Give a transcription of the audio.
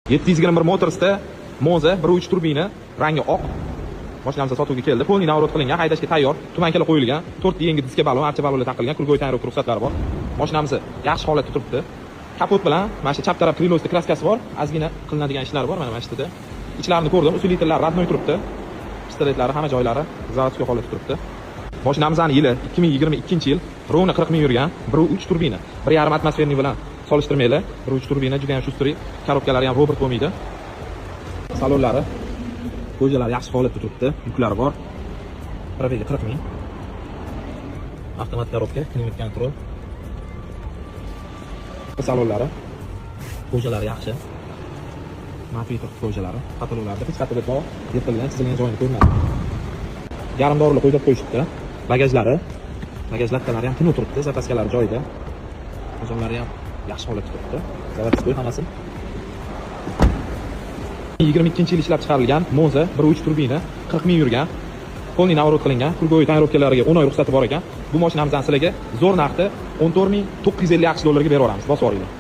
721 Motorsda Monza 1.3 turbina, rangi oq. Mashinamiz sotuvga keldi. Полный наворот qilingan, haydashga tayyor. Туманка lar qo'yilgan, 4 yangi diska balon, archa balonlar taqilgan, круговой тонировка ruxsatlari bor. Mashinamiz yaxshi holatda turibdi. Kapot bilan mana shu chap taraf крыло sida краска si bor, ozgina qilinadigan ishlar bor mana shu yerda. Ichlarini ko'rdim, усилитель lar родной turibdi. Pistoletlari hamma joylari заводской holatda turibdi. Mashinamizni yili 2022-yil, ровно 40 ming yurgan, 1.3 turbina. 1.5 атмосферный bilan solishtirmanglar. 1.3 turbina juda ham шустрый, коробка lari ham Robert bo'lmaydi. Salonlari, кожа lari yaxshi holatda turibdi, yuklari bor. Пробег i 40 ming. Avtomat коробка, климат-контроль. Salonlari, кожа lari yaxshi. Matviy turibdi кожа lari. Потолок larda hech qayerda bor, yirtilgan, chizilgan joyini ko'rmadim. Yarim dorilar qo'yib qo'yishibdi. Bagajlari, bagaj латка lari ham tiniq turibdi, запаска lari joyida. Qozonlari ham yaxshi holatda turibdi. Заводской hammasi. 22-yil ishlab chiqarilgan Monza 1.3 turbina, 40 ming yurgan. Полный наворот qilingan, круговой тонировка lariga 10 oy ruxsati bor ekan. Bu mashinamizni sizlarga zo'r narxda 14 950 AQSh dollariga berib yuboramiz. Bosib yuboringlar.